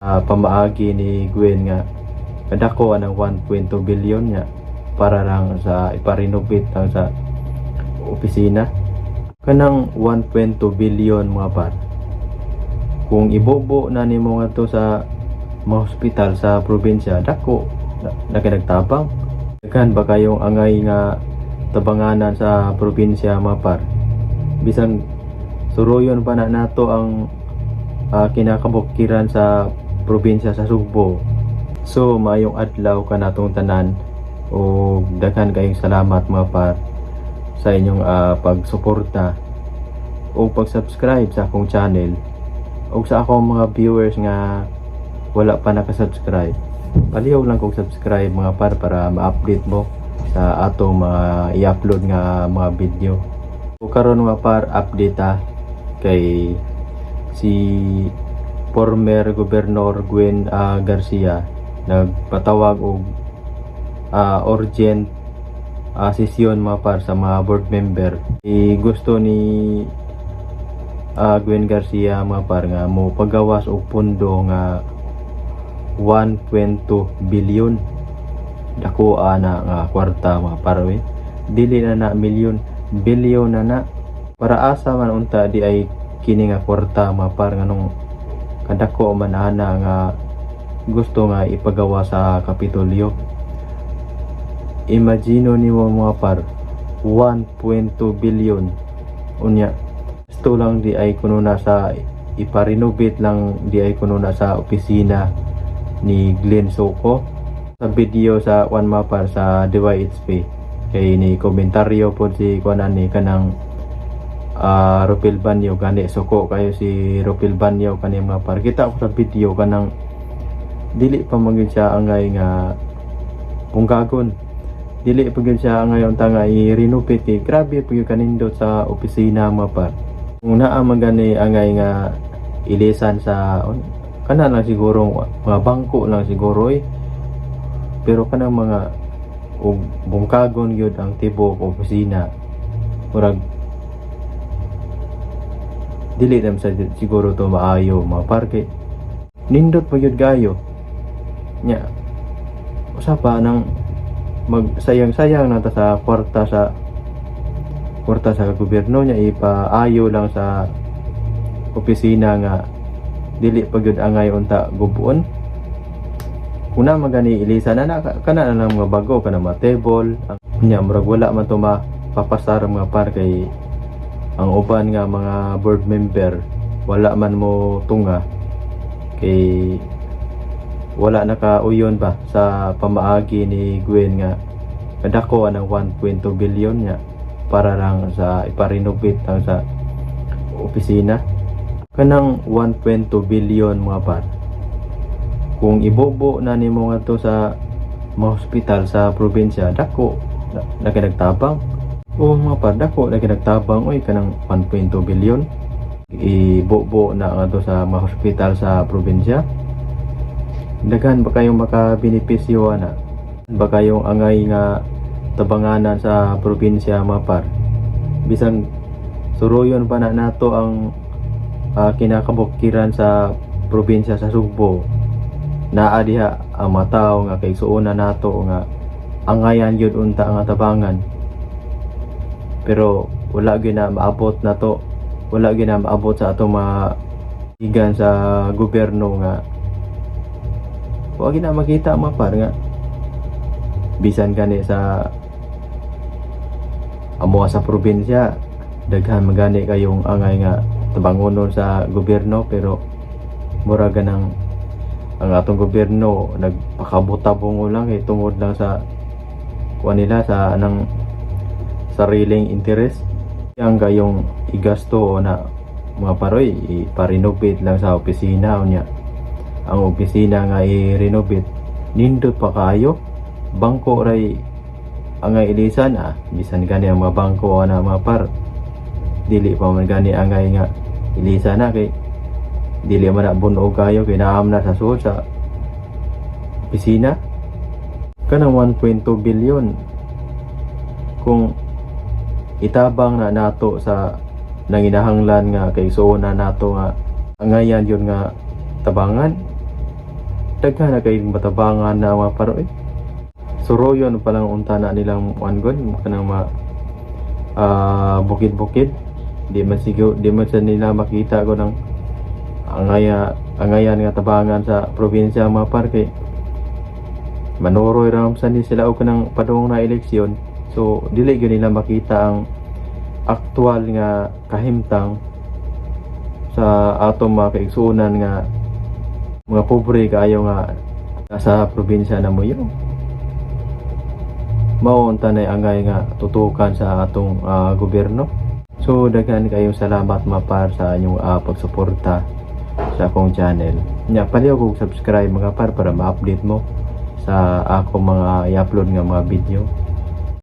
Pamaagi ni Gwen nga kadako ang 1.2 billion nga para lang sa ipa-renovate lang sa opisina. Kanang 1.2 billion, mga par, kung ibobo na nimo ngadto sa mga hospital sa probinsya, dako na nagtabang. Daghan ba kayong angay nga tabanganan sa probinsya, mga par? Bisan suruyon pa na nato ang kinakabukiran sa probinsya sa Sugbo. So maayong adlaw kanatong tanan ug daghan kayong salamat, mga par, sa inyong pagsuporta o pag-subscribe sa akong channel ug sa akong mga viewers nga wala pa naka-subscribe. Palihog lang kog subscribe, mga par, para ma-update mo sa atong mga i-upload nga mga video. So karon, mga par, update ta kay si former Governor Gwen Garcia nagpatawag og urgent sesyon, mga par, sa mga board member. I gusto ni Gwen Garcia, mga par, nga mo pagawas og pondo nga 1.2 billion. Dako ana nga kwarta, mga par, we. Dili na na milyon, billion na na. Para asa man unta di ay kini nga kwarta, mga par, nganong kadako man ana nga gusto nga ipagawa sa Kapitolyo? Imagine nimo, mga par, 1.2 billion, unya gusto lang di ay kuno na sa ipa-renovate lang di ay kuno na sa opisina ni Glenn Soco. Sa video sa kwan, mga par, sa DYHP, kay ni komentaryo pod si kwan ani kanang Rupil Banyo. Gani suko kayo si Rupil Banyo kani, mga par. Kita ko sa video, kanang dili pa man gyud siya angay nga punggagon, dili pa gyud siya angay unta nga i-renovate kay grabe pa gyud kanindot sa opisina, mga par. Kung naa man gani angay nga ilisan sa kana lang siguro mga bangko lang siguro eh, pero kanang mga og bungkagon gyud ang tibok opisina, murag dili naman sa siguro to maayo, mga par, kay nindot pa gyud kayo nya. Usa pa nang magsayang-sayang na ta sa kwarta sa gobyerno niya, ipaayo lang sa opisina nga dili pa gyud angay unta gubuon. Kung na magani ilisan na, na kana na lang mga bago kana mga table nya, murag wala man to mapapasar, mga par, kay ang uban nga mga board member wala man mo tunga kay wala nakauyon ba sa pamaagi ni Gwen nga kadako ang 1.2 billion niya para lang sa ipa-renovate lang sa opisina. Kanang 1.2 billion, mga par, kung ibobo na nimo ngadto sa mga hospital sa probinsya, dako na nagtabang. O mga par, dako na nagtabang oy. Kanang 1.2 billion ibobo na ngadto sa mga hospital sa probinsya, daghan ba kayong makabenepisyo ana ba kayong angay nga tabanganan sa probinsya, mga par? Bisan suruyon pa na nato ang kinakabukiran sa probinsya sa Sugbo, naa diha ang mga tawo nga kaigsuonan nato nga angayan gyud unta nga tabangan, pero wala gyud na maabot na to, wala gyud na maabot sa atong mga igan sa gobyerno nga wa gyud na makita, mga par, nga bisan gani sa amuha sa probinsya, daghan magani kayong angay nga tabangonon sa gobyerno, pero mura ganang ang atong gobyerno nagpakabutabong lang kay tungod lang sa kuan nila sa anang sariling interes. Ang kayong igasto na, mga paroy, ipa-renovate lang sa opisina, unya ang opisina nga i-renovate nindot pa kayo, bangko ray ang nga ilisan. Bisan gani ang mga bangko ana, mga par, dili pa man gani angay nga ilisan na kay dili man na bunog kayo kay naam na sa suod sa opisina. Kanang 1.2 billion, kung itabang na nato sa nanginahanglan nga kay na nato nga angayan yun nga tabangan. Daghan na kayong matabangan na mga par eh. Suroyon pa lang unta na nilang kuan gud, kanang mga bukid-bukid. Di man siguro, di man sa nila makita ko ng angayan nga tabangan sa probinsya, mga par, kay manuroy ra man sa ni sila og kanang padung na eleksyon. So dili gyud nila makita ang aktual nga kahimtang sa atong mga kaigsuonan nga mga pobre kaayo nga nasa probinsya na moyo. Mao unta nay angay nga tutukan sa atong gobyerno. So daghan kayong salamat, mga par, sa inyong pagsuporta sa akong channel. Nya palihog og subscribe, mga par, para ma-update mo sa akong mga i-upload nga mga video.